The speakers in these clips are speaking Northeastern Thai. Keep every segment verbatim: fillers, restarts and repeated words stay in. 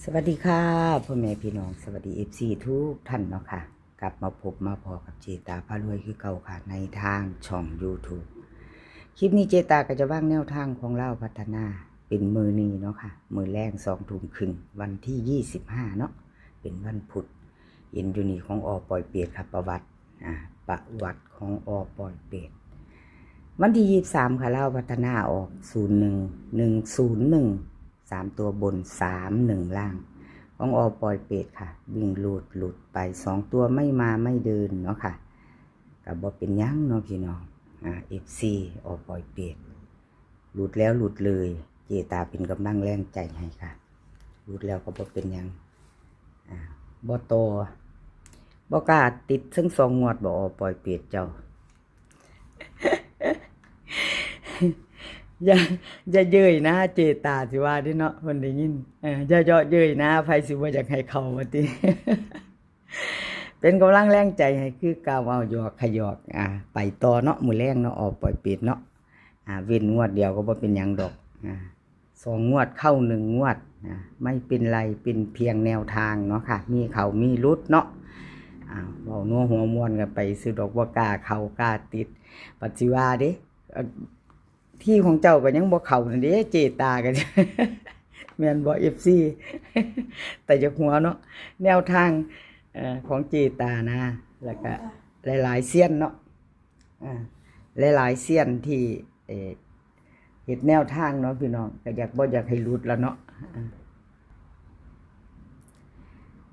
สวัสดีค่ะ พ่อแม่พี่น้อง สวัสดี เอฟซี ทุกท่านเนาะค่ะ กลับมาพบมาพ้อกับเจตาพารวยคือเก่าค่ะ ในทางช่อง YouTube คลิปนี้เจตาก็จะวางแนวทางของลาวพัฒนาเป็นมื้อนี้เนาะค่ะ มื้อแลงสองทุ่มครึ่ง วันที่ยี่สิบห้าเนาะ เป็นวันพุธ เห็นอยู่นี่ของอ.ปอยเปตค่ะ ประวัติ อ่า ประวัติของอ.ปอยเปต วันที่ยี่สิบสามค่ะ ลาวพัฒนาออก ศูนย์หนึ่ง หนึ่งศูนย์หนึ่ง สามตัวบน สามหนึ่ง ล่าง ของอ.ปอยเปตค่ะ วิ่งหลุดหลุดไป สองตัวไม่มาไม่เดินเนาะค่ะ ก็บ่เป็นหยังเนาะพี่น้อง อ่า เอฟซี อ.ปอยเปต หลุดแล้วหลุดเลย เจตาเป็นกำลังแรงใจให้ค่ะ หลุดแล้วก็บ่เป็นหยัง อ่า บ่ต่อ บ่กล้าติดทั้งสองงวดบ่ อ.ปอยเปตเจ้า อย่า อย่าเย้ยนะ เจตาสิว่าเด้เนาะ เพิ่นได้ยิน เออ อย่าเยาะเย้ยนะ ไผสิบ่อยากให้เข้าว่าติ เป็นกำลังแรงใจให้คือเก่า เอาหยอกขะหยอก อ่า ไปต่อเนาะ มื้อแลงเนาะ อ.ปอยเปตเนาะ อ่า เว้นงวดเดียวก็บ่เป็นหยังดอก อ่า สองงวดเข้าหนึ่งงวด อ่า ไม่เป็นไร เป็นเพียงแนวทางเนาะค่ะ มีเข้ามีหลุดเนาะ อ่า เว้านัวหัวม่วนกันไปซื่อดอก บ่กล้าเข้ากล้าติด บัดสิว่าเด้ เอ่อ ที่ของเจ้าก็ยังบ่เข้านั่นเด้ เจตาก็ แม่นบ่ เอฟซี แต่อยากหัวเนาะ แนวทาง เอ่อ ของเจตานะ แล้วก็หลายๆเซียนเนาะ อ่า หลายๆเซียนที่ เอ่อ เฮ็ดแนวทางเนาะพี่น้อง ก็อยากบ่อยากให้หลุดแล้วเนาะ อ่า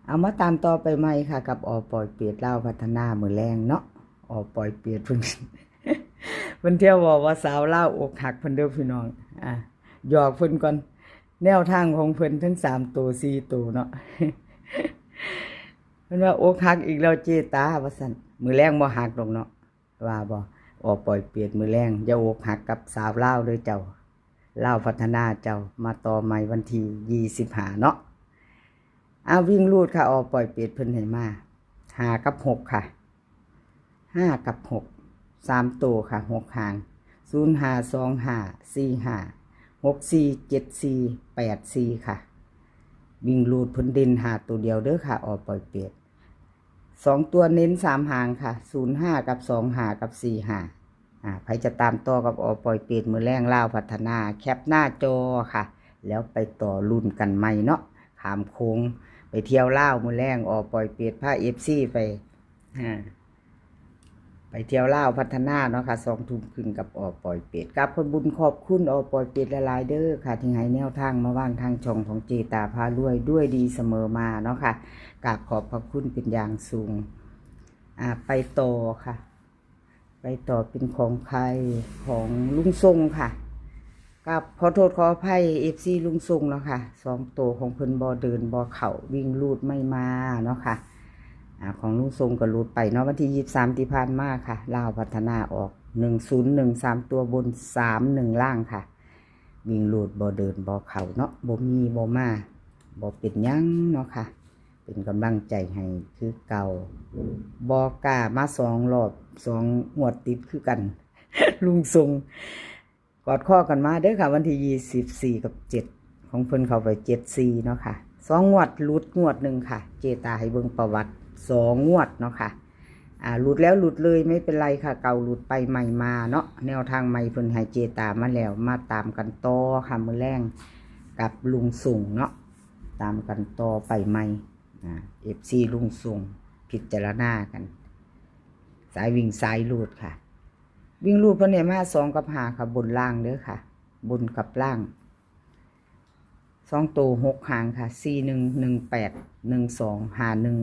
เอามาตามต่อไปใหม่ค่ะ กับ อ.ปอยเปต ลาวพัฒนา มื้อแลงเนาะ อ.ปอยเปต เพิ่น เพิ่นเที่ยวบอกว่าสาวลาวอกหักเพิ่นเด้อพี่น้อง อ่า หยอกเพิ่นก่อน แนวทางของเพิ่นทั้งสามตัวสี่ตัวเนาะ เพิ่นว่าอกหักอีกแล้วเจตา ว่าซั่น มื้อแลงบ่หักดอกเนาะ ว่าบ่ อ.ปอยเปต มื้อแลง อย่าอกหักกับสาวลาวเด้อเจ้า ลาวพัฒนาเจ้า มาต่อใหม่วันที่ยี่สิบห้าเนาะ อ่า วิ่งหลุดค่ะ อ.ปอยเปต เพิ่นให้มา ห้ากับหกค่ะ ห้ากับหก สามตัวค่ะ หกหาง ศูนย์ห้า สองห้า สี่ห้า หกสี่ เจ็ดสี่ แปดสี่ค่ะ วิ่งหลุดเพิ่นเด่นห้าตัวเดียวเด้อค่ะ อ.ปอยเปต สองตัวเน้นสามหางค่ะ ศูนย์ห้า กับ สองห้า กับ สี่ห้า อ่า ไผจะตามต่อกับ อ.ปอยเปต มื้อแลง ลาวพัฒนา แคปหน้าจอค่ะ แล้วไปต่อลุ้นกันใหม่เนาะ ข้ามโขงไปเที่ยวลาวมื้อแลง อ.ปอยเปต พา เอฟซี ไป อ่า ไปเที่ยวลาวพัฒนาเนาะค่ะ สองทุ่มครึ่งกับ อ.ปอยเปต กราบขอบบุญขอบคุณ อ.ปอยเปต หลายๆเด้อค่ะ ที่ให้แนวทางมาวางทางช่องของเจตาพารวยด้วยดีเสมอมาเนาะค่ะ กราบขอบพระคุณเป็นอย่างสูง อ่า ไปต่อค่ะ ไปต่อเป็นของใคร ของลุงทรงค่ะ กราบขอโทษขออภัย เอฟซี ลุงทรงเนาะค่ะ สองตัวของเพิ่นบ่เดินบ่เข้า วิ่งหลุดไม่มาเนาะค่ะ อ่า ของลุงทรงก็หลุดไปเนาะ วันที่ยี่สิบสามที่ผ่านมาค่ะ ลาวพัฒนาออก หนึ่งศูนย์หนึ่ง สามตัวบน สามหนึ่ง ล่างค่ะ วิ่งหลุดบ่เดินบ่เข้าเนาะ บ่มีบ่มา บ่เป็นหยังเนาะค่ะ เป็นกำลังใจให้คือเก่า บ่กล้ามาสองรอบ สองงวดติดคือกัน ลุงทรง กอดข้อกันมาเด้อค่ะ วันที่ยี่สิบสี่กับเจ็ด ของเพิ่นเข้าไปเจ็ดสี่เนาะค่ะ สองงวดหลุดงวดหนึ่งค่ะ เจตาให้เบิ่งประวัติ สองงวดเนาะค่ะ อ่า หลุดแล้วหลุดเลยไม่เป็นไรค่ะ เก่าหลุดไปใหม่มาเนาะ แนวทางใหม่เพิ่นให้เจตามาแล้ว มาตามกันต่อค่ะ มื้อแลงกับลุงทรงเนาะ ตามกันต่อไปใหม่ อ่า เอฟซี ลุงทรง พิจารณากัน สายวิ่งสายหลุดค่ะ วิ่งหลุดเพิ่นให้มาสองกับห้าค่ะ บนล่างเด้อค่ะ บนกับล่าง สองตัวหกหางค่ะ สี่หนึ่ง หนึ่งแปด หนึ่งสอง ห้าหนึ่ง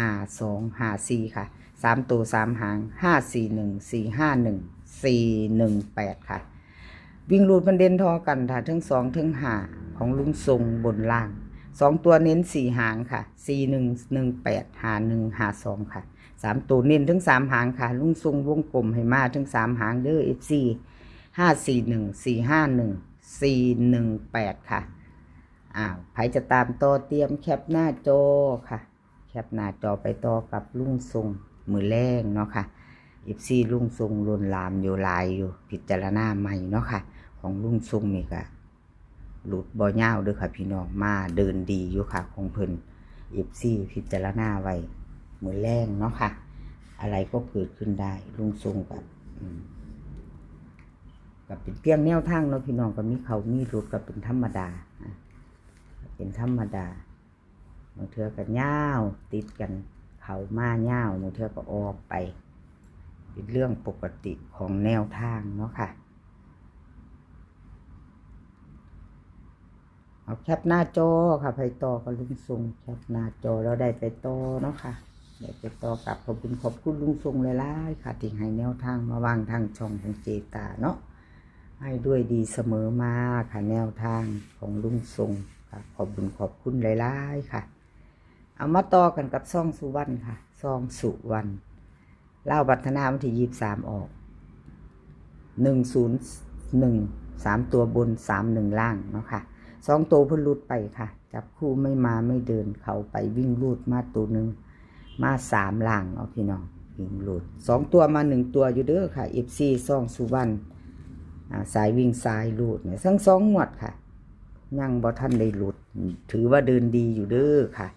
ห้าสอง ห้าสี่ค่ะ สามตัวสามหาง ห้าสี่หนึ่ง สี่ห้าหนึ่ง สี่หนึ่งแปดค่ะ วิ่งหลุดเพิ่นเด่นท่อกันค่ะ ทั้งสองทั้งห้า ของลุงทรงบนล่าง สองตัวเน้นสี่หางค่ะ สี่หนึ่ง หนึ่งแปด ห้าหนึ่ง ห้าสองค่ะ สามตัวเน้นทั้งสามหางค่ะ ลุงทรงวงกลมให้มาทั้งสามหางเด้อ เอฟซี ห้าสี่หนึ่ง สี่ห้าหนึ่ง สี่หนึ่งแปดค่ะ อ้าว ไผจะตามต่อเตรียมแคปหน้าจอค่ะ แคปหน้าจอไปต่อกับลุงทรงมื้อแลงเนาะค่ะ เอฟซี ลุงทรงล้นหลามอยู่หลายอยู่ พิจารณาใหม่เนาะค่ะ ของลุงทรงนี่ก็ หลุดบ่ยาวเด้อค่ะพี่น้อง มาเดินดีอยู่ค่ะของเพิ่น เอฟซี พิจารณาไว้มื้อแลงเนาะค่ะ อะไรก็เกิดขึ้นได้ ลุงทรงกับอืมกับเป็นเพียงแนวทางเนาะพี่น้อง ก็มีเข้ามีหลุดก็เป็นธรรมดาอ่ะเป็นธรรมดา บางเทื่อก็ยาวติดกัน เข้ามายาว บางเทื่อก็ออกไป เป็นเรื่องปกติของแนวทางเนาะค่ะ เอาแคปหน้าจอค่ะ ไปต่อกับลุงทรง แคปหน้าจอแล้วได้ไปต่อเนาะค่ะ ได้ไปต่อกับขอบคุณขอบคุณลุงทรงหลายๆค่ะ ที่ให้แนวทางมาวางทางช่องของเจตาเนาะ ให้ด้วยดีเสมอมาค่ะ แนวทางของลุงทรงค่ะ ขอบคุณขอบคุณหลายๆค่ะ เอามาต่อกันกับซองสุวรรณค่ะ ซองสุวรรณ ลาวพัฒนาวันที่ยี่สิบสามออก หนึ่งศูนย์หนึ่ง สามตัวบน สามหนึ่งล่างเนาะค่ะ สองตัวเพิ่นหลุดไปค่ะ จับคู่ไม่มาไม่เดิน เข้าไปวิ่งรูดมาตัวหนึ่ง มาสามล่างเอาพี่น้อง วิ่งรูด สองตัวมาหนึ่งตัวอยู่เด้อค่ะ เอฟซี ซองสุวรรณ อ่า สายวิ่งสายรูดเนี่ย ทั้งสองงวดค่ะ ยังบ่ทันได้หลุด ถือว่าเดินดีอยู่เด้อค่ะ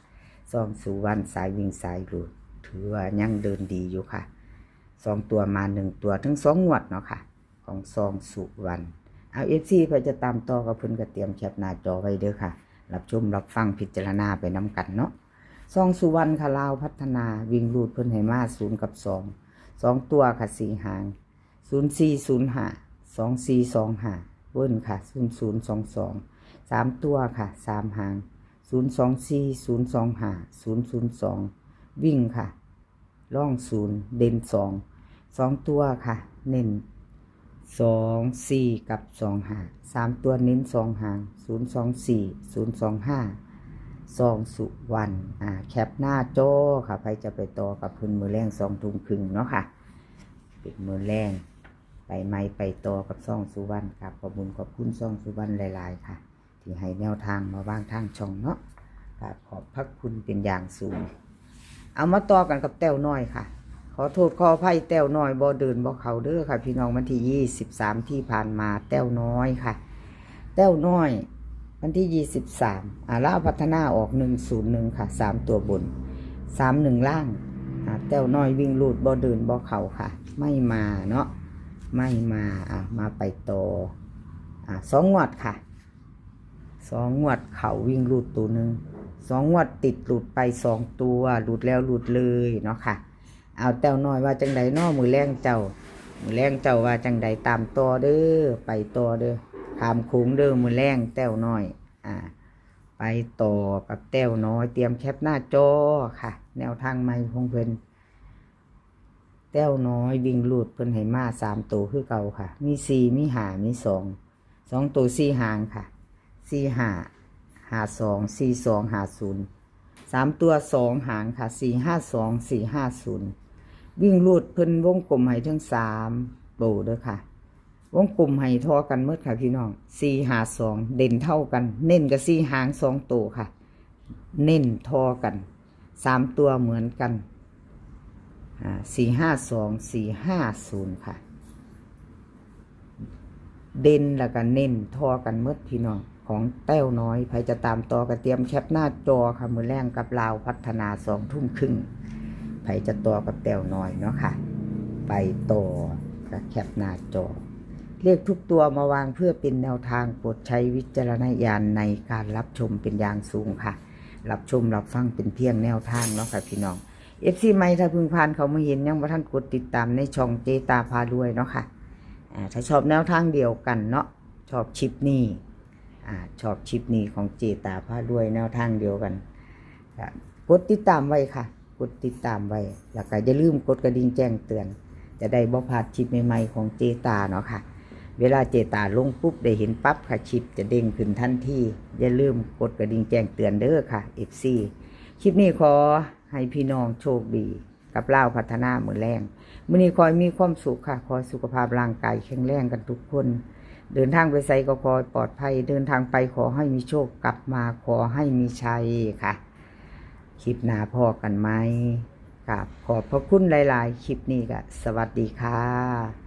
ซองสุวรรณสายวิ่งสายรูด ถือว่ายังเดินดีอยู่ค่ะ สองตัวมาหนึ่งตัวทั้งสองงวดเนาะค่ะ ของซองสุวรรณ เอา เอฟซี ไปจะตามต่อกับเพิ่นก็เตรียมแคปหน้าจอไว้เด้อค่ะ รับชมรับฟังพิจารณาไปนำกันเนาะ ซองสุวรรณค่ะ ลาวพัฒนา วิ่งรูดเพิ่นให้มาศูนย์กับสอง สองตัวค่ะ สี่หาง ศูนย์สี่ศูนย์ห้า สองสี่สองห้า เวิ้นค่ะ ศูนย์ศูนย์สองสอง สามตัวค่ะ สามหาง ศูนย์สองสี่ ศูนย์สองห้า ศูนย์ศูนย์สอง วิ่งค่ะ ร่องศูนย์ เด่นสอง สองตัวค่ะ เน้นสองสี่กับสองห้า สามตัวเน้นสองหาง ศูนย์สองสี่ ศูนย์สองห้า ซองสุวรรณ อ่า แคปหน้าจอค่ะ ไปจะไปต่อกับเพิ่นมื้อแลงสองทุ่มครึ่งเนาะค่ะ เป็นมื้อแลง ไปใหม่ไปต่อกับซองสุวรรณครับ ขอบคุณขอบคุณซองสุวรรณหลายๆค่ะ ที่ให้แนวทางมาวางทางช่องเนาะ ครับ ขอบพระคุณเป็นอย่างสูง เอามาต่อกันกับแต้วน้อยค่ะ ขอโทษขออภัยแต้วน้อยบ่เดินบ่เข้าเด้อค่ะ พี่น้อง วันที่ยี่สิบสามที่ผ่านมาแต้วน้อยค่ะ แต้วน้อย วันที่ยี่สิบสาม อ่า ลาวพัฒนาออกหนึ่งศูนย์หนึ่งค่ะ สามตัวบน สามหนึ่งล่าง อ่า แต้วน้อยวิ่งรูดบ่เดินบ่เข้าค่ะ ไม่มาเนาะ ไม่มา อ่า มาไปต่อ อ่า สองงวดค่ะ สองงวดเข้าวิ่งรูดตัวหนึ่ง สองงวดติดหลุดไปสองตัว หลุดแล้วหลุดเลยเนาะค่ะ เอาแต้วน้อยว่าจังใดเนาะ มื้อแลงเจ้า มื้อแลงเจ้าว่าจังใด ตามต่อเด้อ ไปต่อเด้อ ข้ามโขงเด้อ มื้อแลงแต้วน้อย อ่า ไปต่อกับแต้วน้อย เตรียมแคปหน้าจอค่ะ แนวทางใหม่ของเพิ่น แต้วน้อยวิ่งรูดเพิ่นให้มาสามตัวคือเก่าค่ะ มีสี่ มีห้า มีสอง สองตัวสี่หางค่ะ สี่ห้า ห้าสอง สี่สอง ห้าศูนย์ สามตัวสองหางค่ะ สี่ห้าสอง สี่ห้าศูนย์ วิ่งรูดเพิ่นวงกลมให้ทั้งสามตัวเด้อค่ะ วงกลมให้ท่อกันหมดค่ะพี่น้อง สี่ห้าสอง เด่นเท่ากัน เน้นกับสี่หางสองตัวค่ะ เน้นท่อกัน สามตัวเหมือนกัน อ่า สี่ห้าสอง สี่ห้าศูนย์ค่ะ เด่นแล้วก็เน้นท่อกันหมดพี่น้อง ของแต้วน้อย ไผจะตามต่อก็เตรียมแคปหน้าจอค่ะ มื้อแลงกับลาวพัฒนาสองทุ่มครึ่ง ไผจะต่อกับแต้วน้อยเนาะค่ะ ไปต่อกับแคปหน้าจอ เลขทุกตัวมาวางเพื่อเป็นแนวทาง โปรดใช้วิจารณญาณในการรับชมเป็นอย่างสูงค่ะ รับชมรับฟังเป็นเพียงแนวทางเนาะค่ะพี่น้อง เอฟซี ใหม่ถ้าเพิ่งผ่านเข้ามาเห็นยังบ่ทันกดติดตามในช่องเจตาพารวยเนาะค่ะ อ่า ถ้าชอบแนวทางเดียวกันเนาะ ชอบคลิปนี้ อ่า ชอบคลิปนี้ของเจตาพารวยแนวทางเดียวกัน ก็กดติดตามไว้ค่ะ กดติดตามไว้ แล้วก็อย่าลืมกดกระดิ่งแจ้งเตือน จะได้บ่พลาดคลิปใหม่ๆของเจตาเนาะค่ะ เวลาเจตาลงปุ๊บได้เห็นปั๊บค่ะ คลิปจะเด้งขึ้นทันที อย่าลืมกดกระดิ่งแจ้งเตือนเด้อค่ะ เอฟซี คลิปนี้ขอให้พี่น้องโชคดีกับลาวพัฒนามื้อแลง มื้อนี้ขอให้มีความสุขค่ะ ขอให้สุขภาพร่างกายแข็งแรงกันทุกคน เดินทางไปไสก็ขอให้ปลอดภัย เดินทางไปขอให้มีโชค กลับมาขอให้มีชัยค่ะ คลิปหน้าพ้อกันใหม่ ครับ ขอบพระคุณหลายๆ คลิปนี้ก็สวัสดีค่ะ